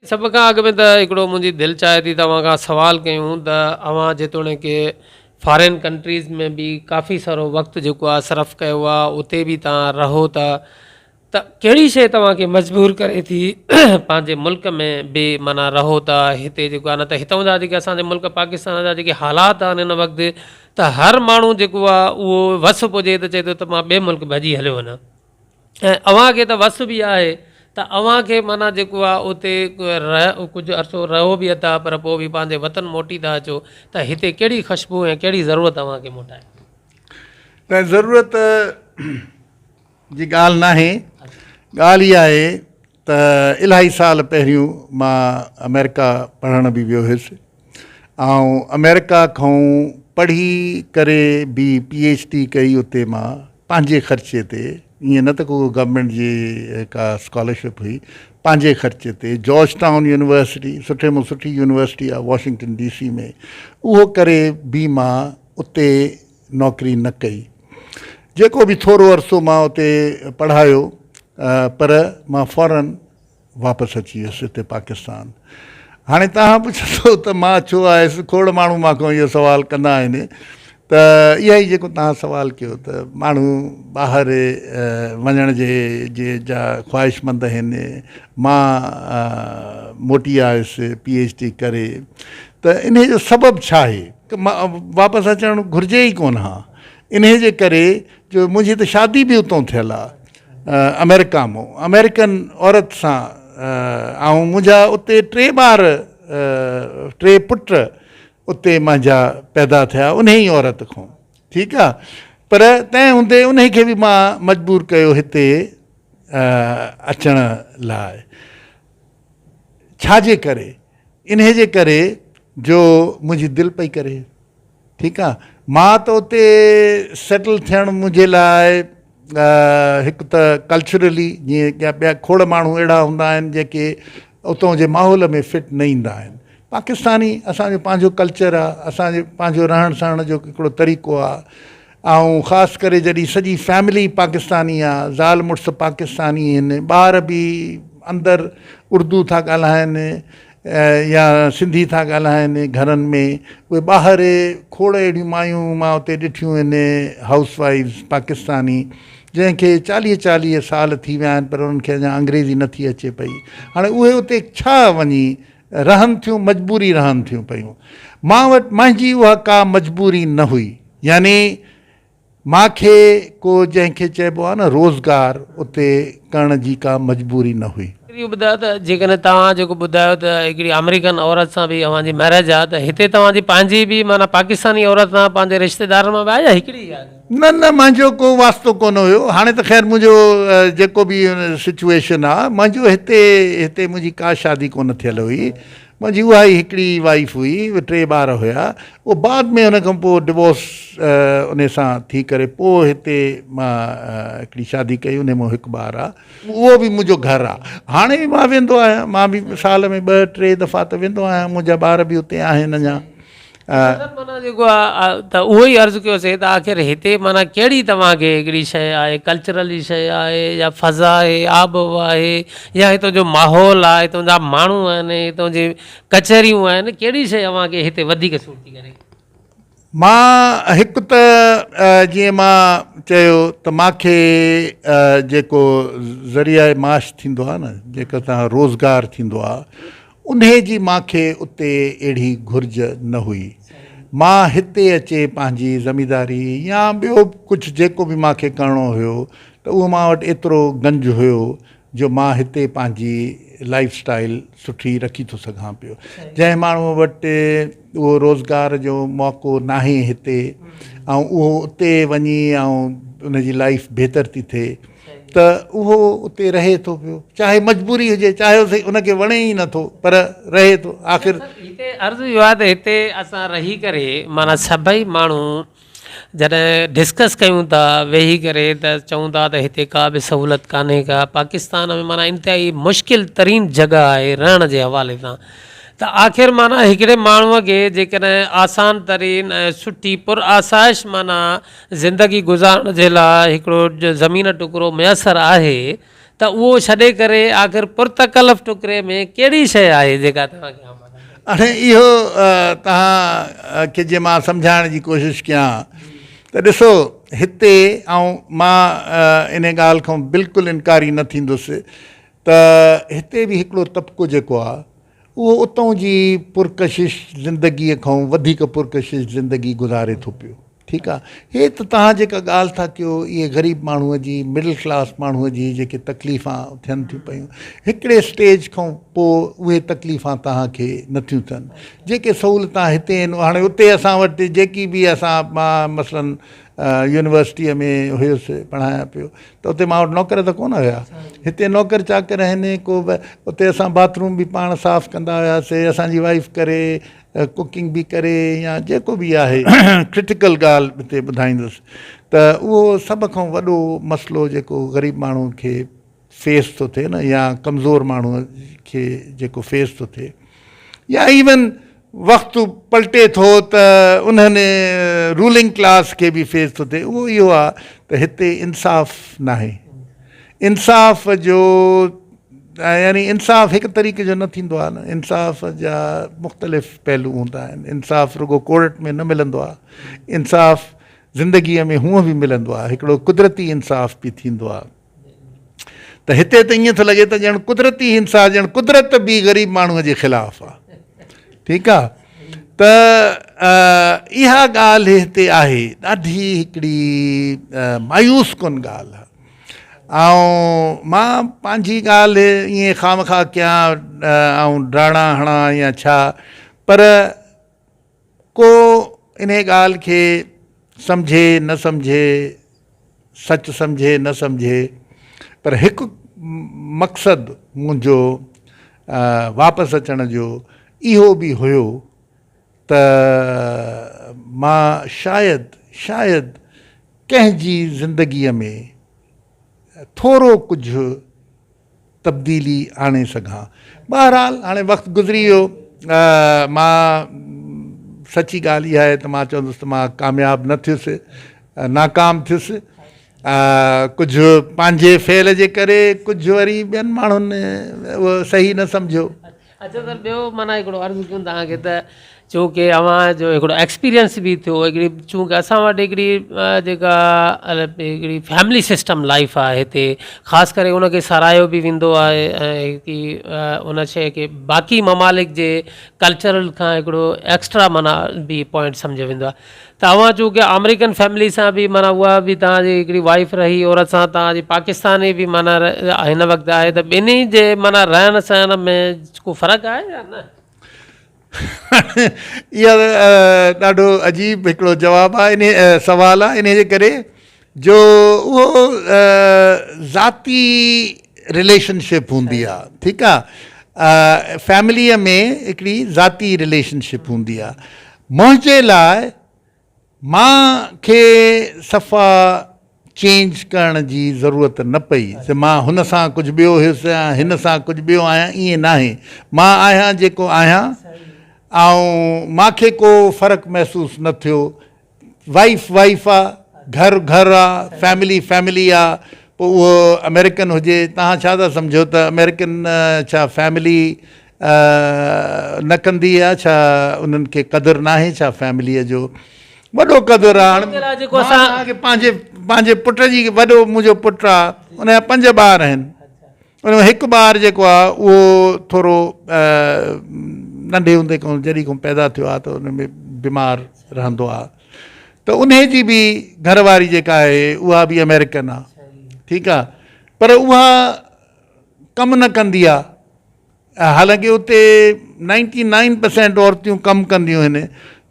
سڀ کان اڳ ۾ ته هڪڙو منهنجي دل چاهي ٿي ته اوهان کان سوال ڪيون ته اوهان جيتوڻيڪ فارين ڪنٽريز ۾ به ڪافي سارو وقت جيڪو آهي صرف ڪيو آهي اتي به توهان رهو ٿا ته ڪهڙي شيء توهان کي مجبور ڪري ٿي پنهنجي ملڪ ۾ به معنيٰ رهو ٿا هتي جيڪو آهي نه ته هتان جا جيڪي اسان جي ملڪ پاڪستان جا جيڪي حالات آهن هن وقت ته هر ماڻهو جيڪو آهي اهو وس پڄي ته چئي ٿو ته مان ٻئي ملڪ ڀڄي هليو وڃان ۽ اوهان کي ته وس به آهي ته اوهان کي معنيٰ جيڪو آهي اتي ڪجهه عرصو رهو به اٿا پر پوء به پنهنجي وطن موٽي ٿا اچو ته هتي ڪهڙي خشبو ۽ ڪهڙي ضرورت اوهان کي موٽائي؟ نه ضرورت جي ڳالهه ناهي، ڳالهه اها آهي ته الاهي سال پهريون مان آمريڪا پڙهڻ به ويو هيس ۽ آمريڪا کان پڙهي ڪري به پي ايڇ ڊي ڪئي اتي مان پنهنجي خرچي تي ائين نه ته ڪو گورنمينٽ جي ڪا اسڪالرشپ هئي پنهنجي خرچي تي جارج ٽائون يونيورسٽي سٺي مان سٺي يونيورسٽي آهي واشنگٽن ڊي سي ۾ اهو ڪري به مان اتي نوڪري نه ڪئي جيڪو به ٿورو عرصو مان اتي پڙهايو پر مان فورن واپس اچي ويس هتي پاڪستان. هاڻي توهان پڇندو ته مان ڇو آيس؟ کوڙ ماڻهو مان کان اهو سوال ڪندا آهن ته اها ئي جيڪو توهان سوال ڪيو ته ماڻهو ٻاهر وڃڻ جي جي جا خواهشمند آهن مان موٽي آيس پي ايڇ ڊي ڪري ته انهي جو سبب ڇا آهي؟ واپس اچڻ گهرجي ئي ڪونه ها انهي جي ڪري جو منهنجي ته شادي به اتون ٿيل آ آمريڪا مون آمريڪن عورت سان ۽ منهنجا اتي ٽي ٻار ٽي پٽ اتي منهنجا پيدا ٿيا انهي ئي عورت کان ٺيڪ آ پر تنهن هوندي انهي کي به مان مجبور ڪيو هتي اچڻ لاء ڇا جي ڪري انهي جي ڪري جو منهنجي دل پئي ڪري ٺيڪ آ مان ته اتي سيٽل ٿيڻ منهنجي لاء هڪ ته ڪلچرلي جيئن ڪي ٻيا کوڙ ماڻهو اهڙا هوندا آهن جيڪي اتان جي ماحول ۾ فٽ نه ايندا آهن پاڪستاني اسانجو پنهنجو ڪلچر آ اسانجو پنهنجو رهڻ سهڻ جو هڪڙو طريقو آ ۽ خاص ڪري جڏهن سڄي فيملي پاڪستاني آ زال مڙس پاڪستاني آهن ٻار به اندر اردو ٿا ڳالهائن يا سنڌي ٿا ڳالهائن گهرن ۾ اهي ٻاهر کوڙ اهڙيون مايون مان اتي ڏٺيون آهن هائوس وائيفز پاڪستاني جنهن کي چاليهه چاليهه سال ٿي ويا آهن پر انهن کي اڃا انگريزي نٿي اچي پئي هاڻي اهي اتي ڇا وڃي رهن ٿيون مجبوري رهن ٿيون پيون مان وٽ مانجي اها ڪا مجبوري نه هئي يعني مان کي ڪو جنهن کي چئبو آهي نه روزگار اتي ڪرڻ جي ڪا مجبوري نه هئي. اهو ٻڌايو ته جيڪڏهن توهان جيڪو ٻڌايو ته هڪڙي آمريڪن عورت سان به اوهان جي ميرج آهي ته هتي توهان جي پنهنجي به معنيٰ پاڪستاني عورت سان پنهنجي رشتيدارن مان به آهي يا هڪڙي ئي آهي؟ نه نه منهنجو ڪو واسطو ڪونه هيو هاڻي ته خير منهنجو جيڪو به سچوئيشن آهي منهنجو هتي هتي منهنجي ڪا شادي ڪونه ٿيل هئي منهنجي اها ئي هڪڙي وائيف هئي ٽي ٻار هيا اهو بعد ۾ ان کان پوء ڊوورس ان سان ٿي ڪري پوء هتي مان هڪڙي شادي ڪئي ان مان هڪ ٻار آ اهو به منهنجو گهر آ هاڻي به مان ويندو آهيان مان به سال ۾ ٻه ٽي دفعا ته ويندو آهيان منهنجا ٻار به اتي آهن اڃا سر معنيٰ جيڪو آ ته اهو ئي عرض ڪيوسي ته آخر هتي معنيٰ ڪهڙي توهان کي هڪڙي شيء آهي ڪلچرل جي شيء آهي يا فضا آهي آب هوا آهي يا هتان جو ماحول آهي هتان جا ماڻهو آهن هتان جي ڪچهريون آهن ڪهڙي شيء اوهان کي هتي وڌيڪ سوٽ ٿي ڪري؟ مان هڪ ته جيئن مان چيو ته مان کي جيڪو ذريعه معاش ٿيندو آهي نه جيڪو تان روزگار ٿيندو آهي انهي جي مان کي اتي اهڙي گهرج نه هئي. مان هتي اچي پنهنجي زمينداري يا ٻيو ڪجهه جيڪو به مان کي ڪرڻو هيو ته اهو مان وٽ ايترو گنج هيو جو مان هتي پنهنجي لائيف اسٽائيل سٺي رکي ٿو سگهان پيو. جنهن ماڻهوء وٽ اهو روزگار جو موقعو ناهي هتي ۽ اهو اتي وڃي ۽ ان جي لائيف بهتر ٿي ٿئي ته اهو اتي رهي ٿو پيو چاهي مجبوري هجي چاهي سائين ان کي وڻي ئي نٿو پر رهي ٿو آخر. هتي عرض اهو آهي ته هتي اسان رهي ڪري معنيٰ سڀئي ماڻهو جڏهن ڊسڪس ڪيون ٿا ويهي ڪري ته چئون ٿا ته هتي ڪا به سهولت ڪانهي ڪا پاڪستان ۾ معنيٰ انتهائي مشڪل ترين جڳهه آهي رهڻ جي حوالي سان ته آخر معنيٰ هڪڙي ماڻهوء کي جيڪڏهن آسان ترين ۽ سٺي پر آسائش معنيٰ زندگي گذارڻ جي لاء هڪڙو زمين ٽڪرو ميسر آهي. ته اهو ڇڏي ڪري آخر پرتڪلف ٽڪري ۾ ڪهڙي شيء آهي جيڪا توهان کي آماده ڪري. هاڻي اهو توهان کي جي مان سمجهائڻ جي ڪوشش ڪيان ته ڏسو هتي آئون مان ان ڳالهه کان بلڪل انڪاري نه ٿيندس ته هتي به هڪڙو طبقو جيڪو آهي اهو اتئون جي پرڪشش زندگيء کان وڌيڪ پرڪشش زندگي گذاري ٿو پيو. ٺيڪ آ. هي ته توهان جيڪا ڳالهه ٿا ڪيو اهي غريب ماڻهوء جي مڊل ڪلاس ماڻهوء جي جيڪي تڪليفان ٿين ٿيون پيون هڪڙي اسٽيج کان پوء اهي تڪليفان توهان کي نٿيون ٿين. جيڪي سهولتان هتي آهن هاڻي اتي اسان وٽ جيڪي به اسان مان مثلاً يونيورسٽيء ۾ هيس پڙهايان پيو ته اتي مان وٽ نوڪر ته ڪونه هيا. هتي نوڪر چاڪر آهن ڪو به اتي اسان باٿ روم به پاڻ صاف ڪندا هياسي اسان جي وائيف ڪري ڪوڪنگ به ڪري يا جيڪو به آهي. ڪرٽيڪل ڳالهه هتي ٻڌائيندس ته اهو سڀ کان وڏو مسئلو جيڪو غريب ماڻهو کي فيس ٿو ٿئي نه يا ڪمزور ماڻهو کي جيڪو فيس ٿو ٿئي يا ايون وقت پلٽي ٿو ته انهن رولنگ ڪلاس کي به فيس ٿو ٿئي اهو اهو آهي ته هتي انصاف ناهي انصاف جو يعني انصاف هڪ طريقي جو نه ٿيندو آهي نه انصاف جا مختلف پهلو هوندا آهن انصاف رڳو ڪورٽ ۾ نه ملندو آهي انصاف زندگيء ۾ هونء به ملندو آهي هڪڙو قدرتي انصاف به ٿيندو آهي ته هتي ته ائين ٿو لڳي ته ڄڻ قدرتي هنسا ڄڻ قدرت به غريب ماڻهوء جي خلاف آ ٺيڪ آ ته اها ڳالهه هتي آهي ڏاڍي هڪڙي مايوس ڪن ڳالهه آ ۽ مان پنهنجي ڳالهه ائين خامخواه ڪيان ۽ ڊاڙا هڻان يا ڇا پر ڪو انهيء ڳالهه کي سمجهي نه سمجهي، سچ سمجهي نه سمجهي، پر هڪ مقصد منهنجو واپس اچڻ جو اهو به هيو ته مان شايد شايد ڪنهن جي زندگيء ۾ ٿورو ڪجهه تبديلي آڻي سگهان. بهرحال هاڻي وقت گذري ويو. مان سچي ڳالهه اها آهي ته مان چوندس ته مان ڪامياب نه ٿيس، ناڪام ٿيس. ڪجهه پنهنجي فعل جي ڪري ڪجهه وري ٻين ماڻهن اهو صحيح نه سمجهيو. اڇا سر ٻيو معنيٰ هڪڙو عرض ڪيون توهان کي ته چونڪه اوهان جو هڪڙو ايڪسپيرينس به ٿيو هڪڙي چونڪه اسان وٽ هڪڙي جيڪا هڪڙي فيملي سسٽم لائف آهي هتي خاص ڪري ان کي ساراهيو به ويندو آهي ۽ هڪي ان شيء کي باقي ممالڪ جي ڪلچرل کان هڪڙو ايڪسٽرا معنيٰ به پوائنٽ سمجهيو ويندو آهي ته اوهان چونڪه آمريڪن فيملي سان به معنيٰ اها به توهان جي هڪڙي وائيف رهي عورت سان توهان جي پاڪستاني به معنيٰ هن وقت آهي ته ٻنهي جي معنيٰ رهڻ سهڻ ۾ ڪو فرق آهي يا نه؟ اها ڏاڍو عجيب هڪڙو جواب آهي انهي سوال آهي انهي جي ڪري جو اهو ذاتي رليشن شپ هوندي آهي ٺيڪ آهي فيمليء ۾ هڪڙي ذاتي رليشن شپ هوندي آهي منهنجي لاء مان کي صفا چينج ڪرڻ جي ضرورت نه پئي ته مان هن سان ڪجهه ٻيو هيس يا هن سان ڪجهه ٻيو آهيان ائين ناهي مان آهيان جيڪو آهيان ۽ مان کي ڪو فرق محسوس نه ٿيو وائيف وائيف آ گهر گهر آ فيملي فيملي آ پوء اهو آمريڪن هجي توهان ڇا ٿا سمجهو ته آمريڪن ڇا فيملي نه ڪندي آ ڇا انهن کي قدر ناهي ڇا فيمليء جو وڏو قدر آ هاڻي مان توهان کي پنهنجي پنهنجي پٽ جي وڏو منهنجو پٽ آ ان جا پنج ٻار آهن ان ۾ هڪ ٻار جيڪو آ اهو ٿورو ننڍي هوندي کان جڏهن کان پيدا ٿيو آ ته ان ۾ بيمار رهندو آ ته انهي جي به گهر واري جيڪا آهي اها به آمريڪن آ ٺيڪ آ پر اها ڪم نه ڪندي آ حالانڪه اتي نائنٽي نائن پرسينٽ عورتيون ڪم ڪنديون آهن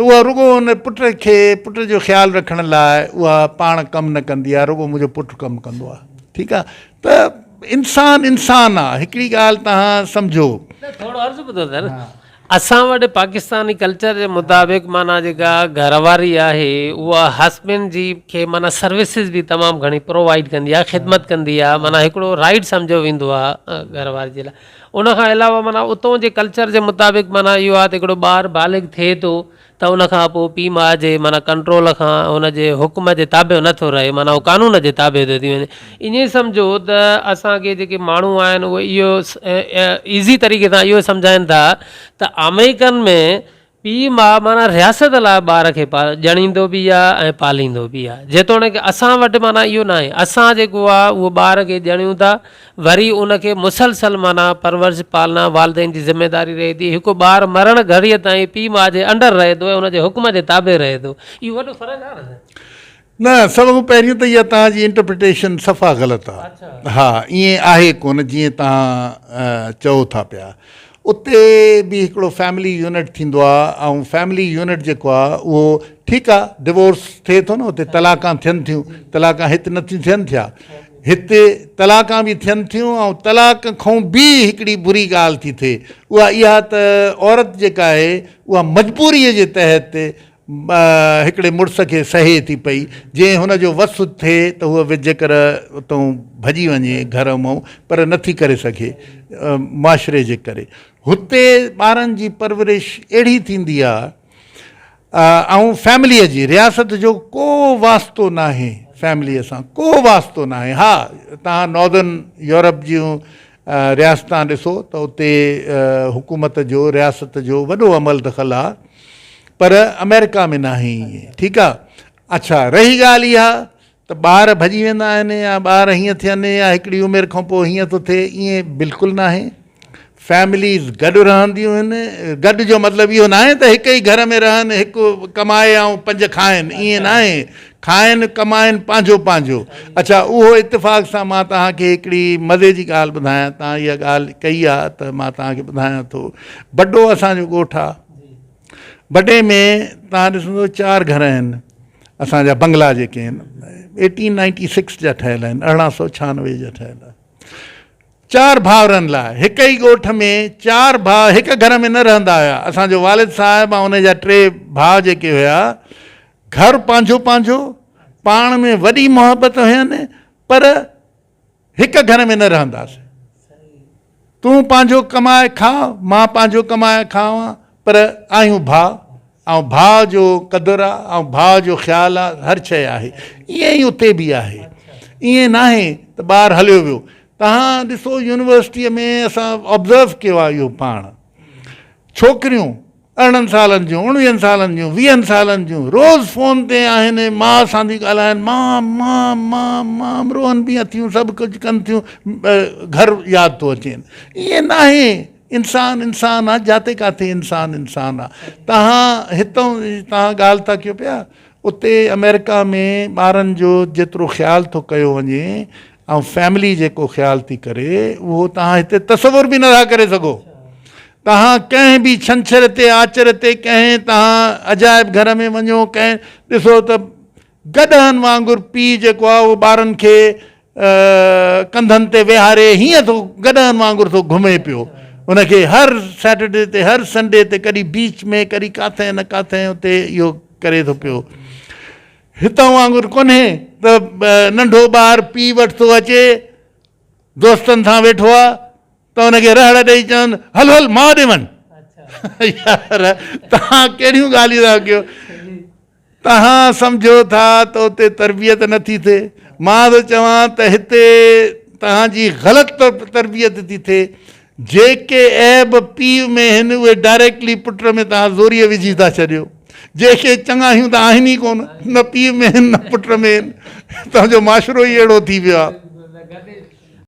اها رڳو ان پٽ کي پٽ جو خيال رکڻ لاء اها پاڻ ڪم نه ڪندي آهي رڳو منهنجو پٽ ڪم ڪندو آهي ٺيڪ آهي ته انسان انسان آهي هڪڙي ڳالهه تهان سمجهو. نه ٿورو عرض ٻڌو سر اسان وٽ پاڪستاني ڪلچر جي مطابق معنيٰ جيڪا گهر واري آهي اها هسبينڊ جي کي معنيٰ سروسز به تمام گهڻي پرووائيڊ ڪندي آهي خدمت ڪندي آهي معنيٰ هڪڙو رائيٽ سمجهيو ويندو آهي گهر واري جي لاء. ان کان علاوه معنيٰ اتون جي ڪلچر جي مطابق معنيٰ اهو آهي ته هڪڙو ٻار بالغ ٿئي ٿو ته ان کان پوء پيء ماء جي معنيٰ ڪنٽرول کان ان جي حڪم جي تابع نه ٿو رهي معنيٰ هو قانون جي تابع ٿو ٿي وڃي. ائين سمجهو ته اسان کي جيڪي ماڻهو آهن اهي اهو ايزي طريقي سان اهو سمجهائين ٿا ته آمريڪن ۾ پيء ماء معنيٰ رياست لاء ٻار کي ڄڻيندو به آ ۽ پاليندو به آ جيتوڻيڪ اسان وٽ معنيٰ اهو ناهي اسان جيڪو آ اهو ٻار کي ڄڻيون ٿا وري ان کي مسلسل معنيٰ پرورش پالنا والدين جي ذميداري رهي ٿي هڪ ٻار مرڻ گهڙيء تائين پيء ماء جي انڊر رهي ٿو ۽ ان جي حڪم جي تابع رهي ٿو اهو وڏو فرق آ نه. نه سڀ کان پهريون ته اها توهان جي انٽرپريٽيشن صفا غلط آ ها ائين آهي ڪونه جيئن توهان چئو ٿا پيا اتي به هڪڙو فيملي يونٽ ٿيندو آ ۽ فيملي يونٽ جيڪو آ اهو ٺيڪ آ ڊوورس ٿئي ٿو نه اتي طلاقان ٿين ٿيون طلاقان هت نٿيون ٿين ٿيا هتي طلاقان به ٿين ٿيون ۽ طلاق کان به هڪڙي بري ڳالهه ٿي ٿئي اها اها ته عورت جيڪا آهي اها مجبوري جي تحت هڪڙي مڙس کي سهي ٿي پئي، جي هن جو وس ٿئي ته هوء جيڪر اتئون ڀڄي وڃي گهر مئون، پر نه ٿي ڪري سگهي، معاشري جي ڪري. هتي ٻارن جي پرورش اهڙي ٿيندي آ ۽ فيمليء جي، رياست جو ڪو واسطو ناهي فيمليء سان، ڪو واسطو ناهي. ها، توهان ناردرن يورپ جون رياستان ڏسو ته اتي حڪومت جو، رياست جو وڏو عمل دخل آ. پر آمريڪا ۾ ناهي ائين ٺيڪ آ اڇا رهي ڳالهه اها ته ٻار ڀڄي ويندا آهن يا ٻار هيئن ٿين يا هڪڙي عمر کان پوء هيئن ٿو ٿئي ائين بلڪل ناهي فيمليز گڏ رهنديون آهن گڏ جو مطلب اهو ناهي ته هڪ ئي گهر ۾ رهن هڪ ڪمائي ۽ پنج کائن ائين ناهي کائن ڪمائن پنهنجو پنهنجو اڇا اهو اتفاق سان مان توهان کي هڪڙي مزي جي ڳالهه ٻڌايان توهان اها ڳالهه ڪئي آ ته مان توهان کي ٻڌايان ٿو بڊو اسان جو ڳوٺ آ بڊي ۾ توهان ڏسندو چار گهر آهن اسان جا بنگلا جيڪي آهن ايٽين نائنٽي سڪس جا ٺهيل آهن 1896 جا ٺهيل آهن چار ڀائرن لاء هڪ ئي ڳوٺ ۾ چار ڀاء هڪ گهر ۾ نه رهندا هيا اسانجو والد صاحب ۽ ان جا ٽي ڀاء جيڪي هيا گهر پنهنجو پنهنجو پاڻ ۾ وڏي محبت هين پر هڪ گهر ۾ نه رهنداسين. تون پنهنجو ڪمائي کاء، مان پنهنجو ڪمائي کاوان، پر آهيون ڀاء ۽ ڀاء جو قدر آ ۽ ڀاء جو خيال آ، هر شيء آهي. ائين ئي اتي به آهي. ائين ناهي ته ٻار هليو ويو. توهان ڏسو يونيورسٽيء ۾ اسان آبزرو ڪيو آ اهو پاڻ. ڇوڪريون 18 سالن جون، 19 سالن جون، 20 سالن جون روز فون تي آهن، ماء سان ٿيون ڳالهائن، مام مام مام مام روئن به ٿيون، سڀ ڪجهه ڪن ٿيون، گهر ياد ٿو اچين. ائين ناهي، انسان انسان آ، جاتي ڪاٿي انسان انسان آ. توهان هتون توهان ڳالهه ٿا ڪيو پيا، اتي آمريڪا ۾ ٻارن جو جيترو خيال ٿو ڪيو وڃي ۽ فيملي جيڪو خيال ٿي ڪري اهو توهان هتي تصور به نٿا ڪري سگهو. توهان ڪنهن به ڇنڇر تي آچر تي ڪنهن توهان عجائب گهر ۾ وڃو ڪنهن ڏسو ته گڏهن وانگر پيء جيڪو آهي اهو ٻارن کي ڪنڌن تي ويهاري هيئن ٿو گڏهن وانگر ٿو گهمي پيو ان کي هر سيٽرڊي تي هر سنڊي تي ڪڏهن بيچ ۾ ڪڏهن ڪاٿي نه ڪاٿي اتي اهو ڪري ٿو پيو هتان وانگر ڪونهي ته ننڍو ٻار پيء وٽ ٿو اچي دوستن سان ويٺو آ ته ان کي رهڙ ڏئي چون هل هل ماء ڏي وڃ. يار توهان ڪهڙيون ڳالهيون ٿا ڪيو توهان سمجهو ٿا ته اتي تربيت نٿي ٿئي مان ٿو چوان ته هتي توهان جي غلط تربيت ٿي ٿئي جيڪي عيب پيء ۾ هن اهي ڊائريڪٽلي پٽ ۾ توهان زوريء وجهي ٿا ڇڏيو. جيڪي چڱايون ته آهن ئي ڪونه، نه پيء ۾ هن نه پٽ ۾ هن. توهان جو معاشرو ئي اهڙو ٿي ويو آهي.